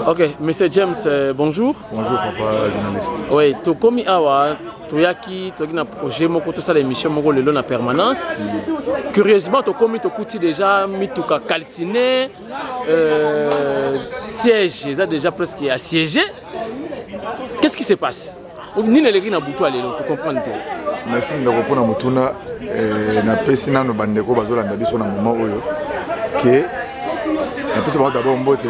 Ok, Monsieur James, bonjour. Bonjour papa journaliste. Oui, tokomi awa toyaki toyaki na projet moko tosala émission moko lelo na permanence. Curieusement tokomi tokuti déjà mituka calciné, siège eza déjà presque assiégé. Qu'est-ce qui se passe? Nini eleki na butu ya lelo to comprendre te. Merci ndeko mpona motuna. Napesi nano bandeko bazolanda biso na moment oyo ke napesi bango d'abord mbote.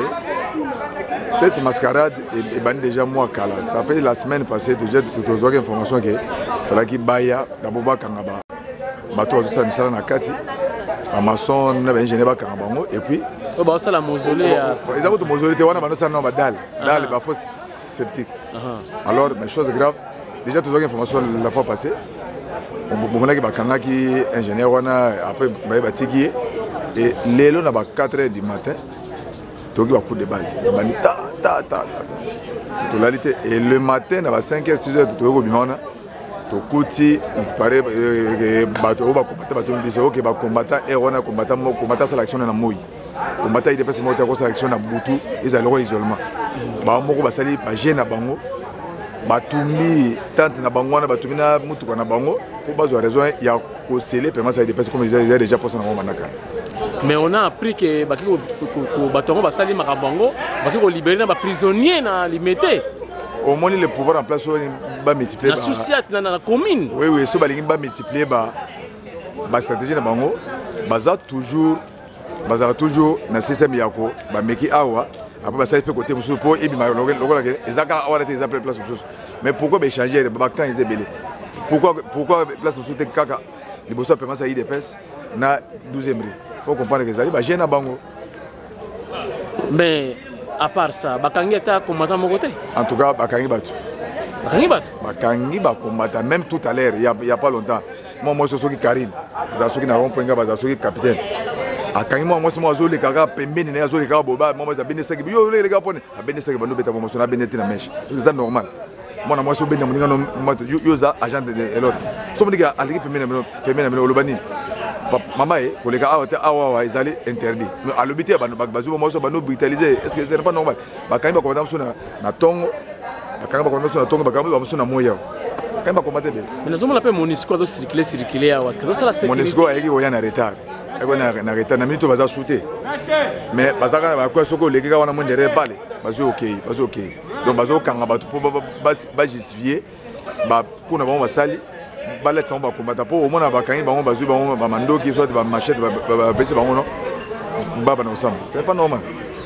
Cette mascarade ebandi déjà mwa kala, ça fait la semaine passée déjà tozwaki information ke falaki baya d'abord bakanga bato bazosala misala na kati, bamaçon na baingénieur, bakanga bango et puis oyo baosala mausolée ya eza kutu mausolée te wana, bandosala nano badalles dalle, bafosses septiques. Alors, mais chose grave, déjà tozwaki information la fois passée, bomonaki bakangaki ingénieur wana, après baye batiki ye. Et lelo na ba 4 heures du matin toyoki bacoup de balle bandi ta ta ta ta, tolali te. Et le matin na ba 5 heures, 6 heures, toyoki kobima wana, tokuti pare bato oyo bacombattants batomi biso. Oke, bacombattants heure wana, combattant moko, combattant asala action na moi, combattant UDPS moko te akosala action na butu, ezala loko isolement. Bango moko basali baje na bango, batumbi tente na bango wana, batumbi na mutuka na bango mpo bazwa raison ya kosele permanence ya UDPS, comme eza déjà posa na bango bandaka. Mais on a appris que baki bato yango basali makambo yango, baki kolibérer na baprisonnier na Limete. Omoni le pouvoir en place oyo bamultiplie na sous-ciat na commune. Oui, so balingi bamultiplie bastratégie na bango, baza toujours, bazala toujours na système ya ko bameki awa, après basali mpe côté mosusu mpo ebima lokola eza kaka awa te, eza mpe place mosusu. Mais pourquoi baéchanger bacamp eza ebele? Pourquoi place mosusu te, kaka liboso ya permanence ya UDPS na 12e rue? Faut comprendre que ezali baje na bango. Mais à part ça, bakangi ata combattant moko te? En tout cas, bakangi bato. Bakangi bato. Bakangi bacombattant même tout à l'heure, il y a pas longtemps, mwa mwasi soki Karine aza soki na rond point nga baza soki capitaine akangi mwa mwasi moko azoleka kaka pembeni na ye, azoleka kaka boba, mwa mwasi abendisaki yo oleka mpone abendisaki bando obeta mwa mwasi wana, abende ti na mèche. Eza normal, mwana mwasi obenda moninga no yo oza agent de l'ordre, so mondiki aleki pembeni na bino, oloba nini? Mama ye koleka awa te, awa awa ezali interdit. Alobi te, bazwi mwasi bando brutaliser. Est ce que ce n'est pas normal? Bakangi bacombattants mosusu na ntongo, bakangi bacombattants mosusu na ntongo, bakangi bamosusu na moi awa, bakangi bacombattants ebele. Mais nazomona mpe MONUSCO azocircule circule awa, parce azosala MONUSCO ayeki koya na retard, ayeki na retard na minute oyo baza su te, mais baza kaka bakoya. Soki oleki kaka wana mondere bale, bazwi okei, bazwi okei. Donc bazokanga bato mpo bajustifie bakuna bango basali, balatisa bango bacombattants, mpo omona bakangi bango, bazwi bango bamandoki soit bamachette, bapesi bango no baba na kosamba. C'est pas normal,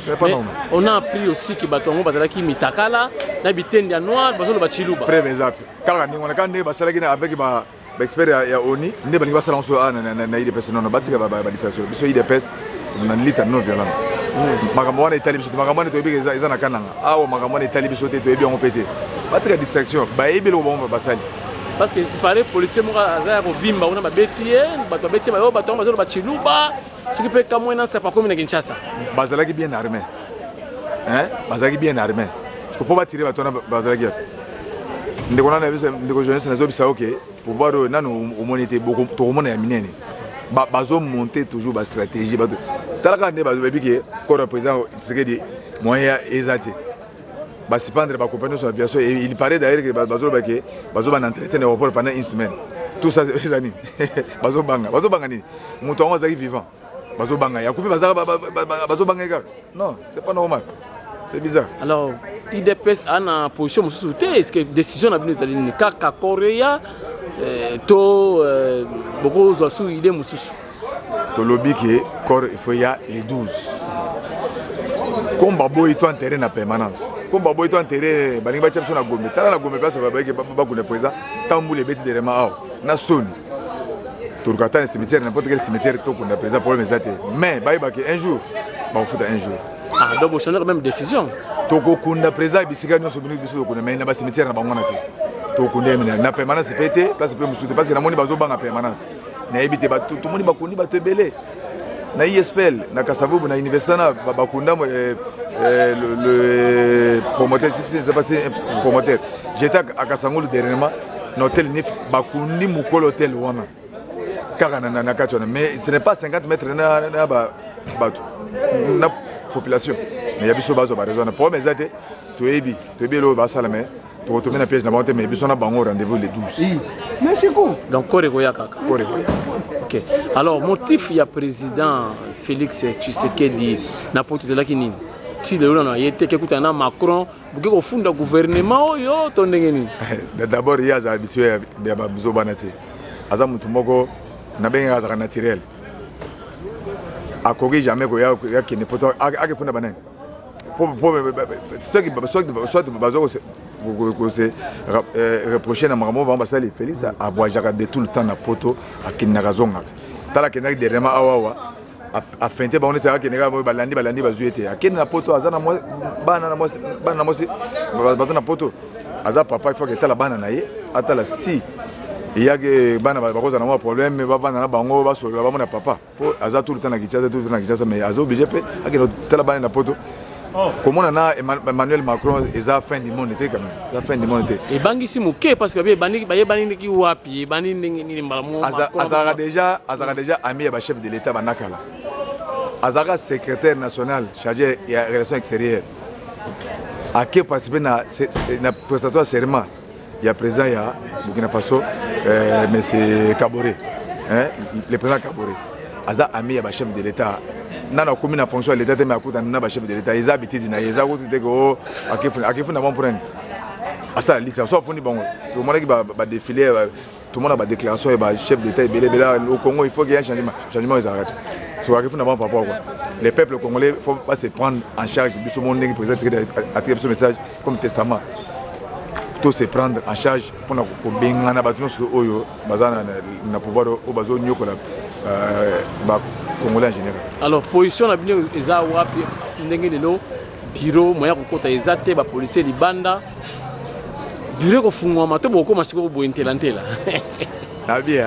c'est pas normal. On a appris aussi que bato yango bazalaki mitakala na bitende ya noir, bazoloba chiluba. Preuve eza kaka ndenge wana, kaka ndenge basalaki avec baexpert ya ONU, nde balingi basala ngo so na UDPS. Nono, batika badistraction. Biso UDPS na lutte non violence. Makambo wana etali biso te, makambo wana toyebi eza na Kananga awa, makambo wana etali biso te, toyebi yango mpe te. Batika distraction, bayebi eloko bango basali. Parce que paraît policier moko aza ya kovimba kuna, babeti ye, bato babeti ye, bato yango bazoloba chiluba, soki mpe kamwe na nsapa komi na Kinshasa. Bazalaki bien armé, bazalaki bien armé mpo batire bato wana bazalaki. Ndeko nana biso, ndeko journaliste, nazobisa oke pouvoir oyo nano omoni te, tokomona ya minene. Bazomonte toujours bastratégie. Bato tala kaka nde bayebi ke corps ya président Tshisekedi, moyen eza te basuspendre bacompagnie nyonso aviation. Il paraît d'ailleurs ke bazoloba ke bazobanda entretien na aéroport pendant une semaine. Tout ça eza nini? Bazobanga, bazobanga nini? Moto yango azalaki vivant, bazobanga ye akufi, bazobanga ye kaka. Non, c'est pas normal, c'est bizarre. Alors UDPS a na position mosusu te? Est ce que décision na bino ezali nini? Kaka korea to bokozwa su idée mosusu? Tolobi ke corps il faut ya les 12. Comme baboyi to enterré na permanence, comme baboyi to enterré, balingi batia biso na Gombe. Tala na Gombe, place babayiki bakunda président, ntango mbula ebeti derema awa na soni, toluka ata na cimetière, n'importe quel cimetière, tokunda président, problème eza te. Mais bayebaki un jour bakofuta, un jour. Ah, donc bochange même décision? Tokokunda président bisika nyonso bino biso tokunda, mais na bacimetière na bango wana te. Tokunda ye na permanence mpe te, place mpe mosusu te, parce que namoni bazobanga permanence. Nayebi te, tomoni bakundi bato ebele na ISPL, na Kasavubu, na université na bakunda le promoteur, c'est passé promoteur. J'étais à Kasangulu dernièrement, na hôtel Nif, bakundi mokolo hôtel wana kaka na kati wana, mais ce n'est pas 50 mètres na bato na population. Mais ya biso bazwa baraison wana, problème eza te. Toyebi, toyebi eloko basala, mais tokotombe na piège na bango te. Mais biso na bango, rendez-vous le 12. Merci beaucoup. Donc corps ekoya kaka. Corps ekoya. Ok, alors motif ya président Félix Tshisekedi na poto ezalaki nini? Ti lelo na ye te kekutana na Macron, boke kofunda gouvernement oyo to ndenge nini? D'abord, ye aza habitué ya bazobana te. Aza motu moko nabengaka azalaka naturel. Akoki jamais koya akende poto akefunda banani. Soki soit baza kose reproche na makambo bango basali. Félix avoyageaka de tout le temps na poto, akendaka, azongaka. Tala, akendaki dernièrement awa awa, afente bango neti akende kaka, balandi balandi, bazwi ye te. Akende na poto, aza na bana na mwasi, baza na poto. Aza papa, il faut ketala bana na ye, atala si eyaki bana bakozala na mwa problème, bavanda na bango, basolola, bamona papa, po aza tout le temps na Kinshasa, tout le temps na Kinshasa. Mais aza obligé mpe akende kotala bana na poto. Komona na Emmanuel Macron eza fin du monde te quand même, eza fin du monde te. Ebangisi moke parce que bayebani ndeki wapi, ebandi ndenge nini mbala moko? Azalaka déjà ami ya bachef de l'État banakala. Azalaka secrétaire national chargé ya relation extérieure, ake participer na prestation ya serment ya président ya Burkina Faso, monsieur Kaboré, hein, le président Kaboré. Aza ami ya bachef de l'État. Nano akomi na fonction ya l'État te, mais akutana na bachef de l'État, eza habitude na ye. Eza kutu te ke o akefunda bango mpona nini. Asala liti so afundi bango. Tomonaki badéfilé, tomona badéclaration ya bachef d'État ebele ebele au Congo. Il faut qu'il y ait un changement. Changement ezalaka te so akefunda bango par rapport quoi? Le peuple congolais faut pas se prendre en charge. Biso mo ndenge président Tshisekedi atiki biso message comme testament, to se prendre en charge mpona kobengana bato nyonso oyo baza na pouvoir, oyo bazonyokola bacongolais en général. Alors, position na bino eza wapi ndenge lelo bureau moya kokota eza te, bapolisier libanda, bureau ekofungwama to bokokóma sikoyo boye ntela-ntela? Nabi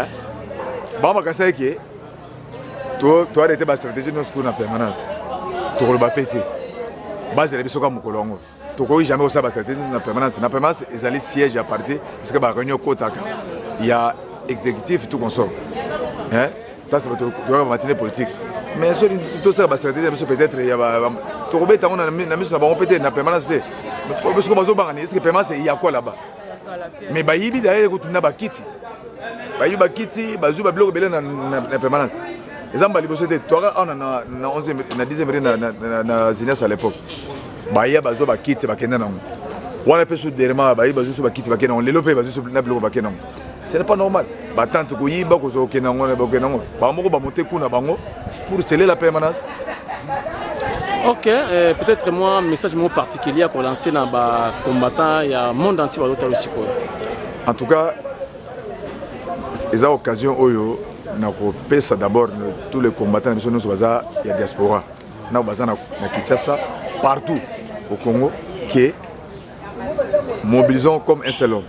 bango bakasa eke toarrêter bastratégie nyonso to na permanence. Tokoloba mpe te, bazela biso kaka mokolo yango. Tokoki jamais kosala bastratégie na permanence. Na permanence ezali siège ya parti, parce que baréunion ekotaka ya exécutif, tout consort, place toyaka bamatine politique. Mais soki tosala bastratégie ya biso, peut-être ya tokobeta yango na miso na bango mpe te na permanence te. Soki bazobanga, est ce que permanence ya quoi là-bas? Mais bayibi d'ailleurs kutu na bakiti, bayibi bakiti, bazwi babiloko ebele na permanence. Eza mbala liboso te. Toaka awa na 11, na 10 rue na Zinias à l'époque, baya bazwa bakiti, bakenda nango wana mpe. So dernièrement bayi bazwi so bakiti, bakenda nango. Lelo mpe bazwi so na biloko, bakenda nango. Ce n'est pas normal. Batante koyiba, kozwa, kokenda yango, bakenda yango bango moko, bamonte kuna bango pour sceller la permanence. Ok, peut-être moi message moko particulier ya kolancer na bacombattant ya monde entier bazotala sikoyo. En tout cas, eza occasion oyo na kopesa d'abord tous les combattants na biso nyonso baza ya diaspora na baza na Kinshasa, partout au Congo, ke mobilisons comme un seul homme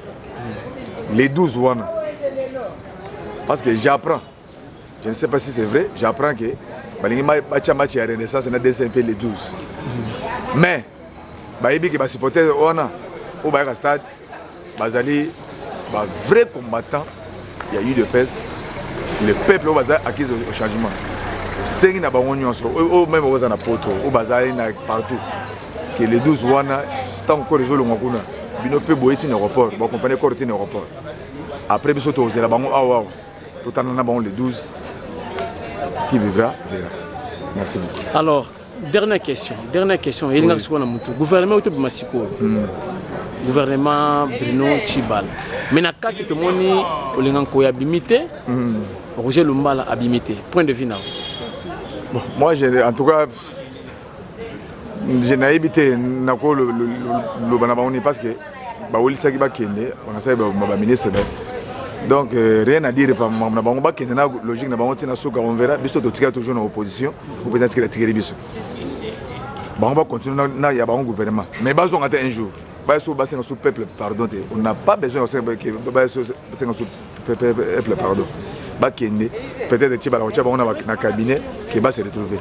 les 12 wana, parce que j'apprends, je ne sais pas si c'est vrai, j'apprends que balingi batia match ya Renaissance na DCMP les 12. Mais bayebi ke basupporter wana oyo bayaka stade bazali bavrai combattant ya UDPS, le peuple oyo baza acquis au changement. Osengi na bango nyonso oyo même oyo baza na poto, oyo bazali na partout, ke le 12 wana, ntango corps ezolongwa kuna, bino mpe boye ntina aéroport, baaccompagne corps ntina aéroport. Après, biso tozela bango awa awa, totanda na bango le 12. Qui vivra verra. Merci beaucoup. Alors, dernière question, dernière question elingaki sikoyo na motu. Gouvernement oyo tobima sikoyo, gouvernement Bruno Tshibala, mais na kati tomoni Olenga Nkoy abimi te, Roger Lumbala abimi te. Point de vue na? Bon, moi, en tout cas, je nayebi te nakoloba na bango nini, parce que bawelisaki bakende, banasali baministre. Donc rien à dire pa makambo na bango. Bakende na logique na bango ntina suka, on verra. Biso totikali toujours na opposition. Po président tikeli, atikeli biso. Bango bacontinue na ya bango gouvernement, mais bazonga te. Un jour baya so basenga so peuple pardon te. On n'a pas besoin baya so basenga so peuple pardon. Bakende, peut-être tie bala kotia bango na cabinet ke base retrouver.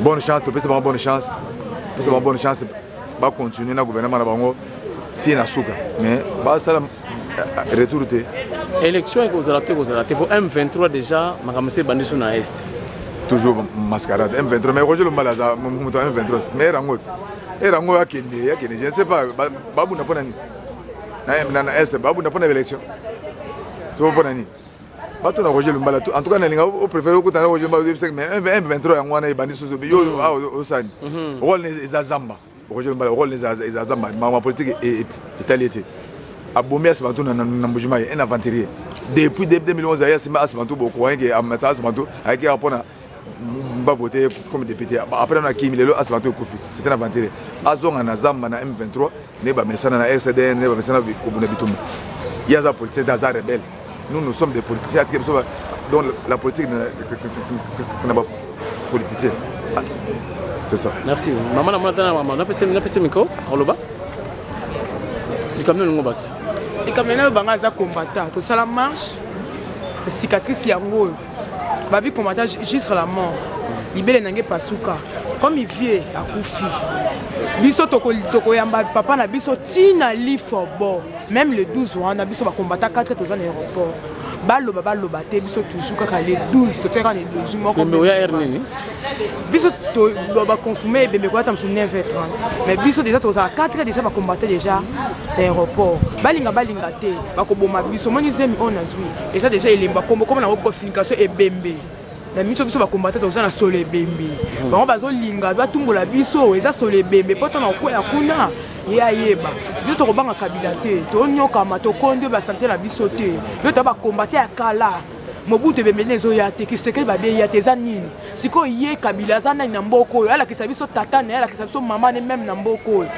Bonne chance, topesa bango bonne chance, topesa bango bonne chance. Bacontinue na gouvernement na bango tie na suka, mais basala retour te. Élection ekozala te, ekozala te po M23 déjà makambo esi ebandi so na Est. Toujours mascarade M23, mais Roger Lumbala aza moto ya M23, mais erango ti erango akende akende, je ne sais pas, babunda mpo na nini na est, babunda mpo na élection to mpo na nini? Bato na Roger Lumbala, en tout cas nalinga opréféré okutana na Roger Lumbala, oyebisaki, mais M23 yango wana ebandi susu, yo awa osani rôle eza zamba. Roger Lumbala, rôle eza zamba, makambo politique etali ete abomi Asibantu na Mbujimayi, un aventurier depuis 2011. Aye asima Asibantu, bokoyanke Asibantu ayaki kaka mpona bavote comme député, après na kimi, lelo Asibantu ekufi. C'est un aventurier, azonga na zamba na M23 nde bamesana na RCDN, nde bamesana kobunda bitumba. Ye aza politicien te, aza rebelle. Nous, nous sommes des politiciens. Atike biso, donc la politique na bapoliticien, c'est ça. Merci mama. Na mona tana mama, napesi micro, oloba likambo olingo bakisa. Likambo na oyo, banga aza combattant, tosala marche, cicatrice yango oyo babi combattant jusqu'à la mort, libele nange pasuka comme vieux akufi. Biso tokoyamba papa na biso ntina lifobo, même le 12 wana biso bacombattants 4 toza na aéroport. Baloba baloba te, biso toujours kaka le 12, totiaka na idéologie moko. Ebembe oya heure nini? Biso baconfirme ebembe koyata mosu 9h30, mais biso déjà tozala 4 heures déjà, bacombattants déjà na aéroport. Balinga balinga te, bakoboma biso. Omoni zemi oyo nazwi eza déjà elemba kombo kombo nango communication ebembe na miso. Biso bacombattants toza na solo ebembe, bango bazolinga batumbola biso, eza solo ebembe mpo tona kokwea kuna. Ye ayeba, biso tokobanga Kabila te, tonyokama, tokondi oyo basante na biso te. Yo toya bacombattants ya kala, Mobutu ebembe nde ezoya te, Tshisekedi babeya te, eza nini sikoyo? Ye Kabila aza nani na mboka oyo? Alakisa biso tata na ye, alakisa biso mama ne meme na mboka oyo.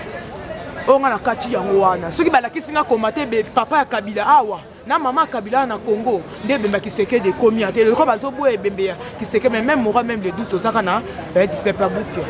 Oyo nga na kati yango wana, soki balakisi nga koma te papa ya Kabila awa na mama ya Kabila awa na Congo, nde ebembe ya Tshisekedi ekomi ya te. Lokola bazoboya ebembe ya Tshisekedi, mais même moral, même le 12 tozaka na pepe abupia.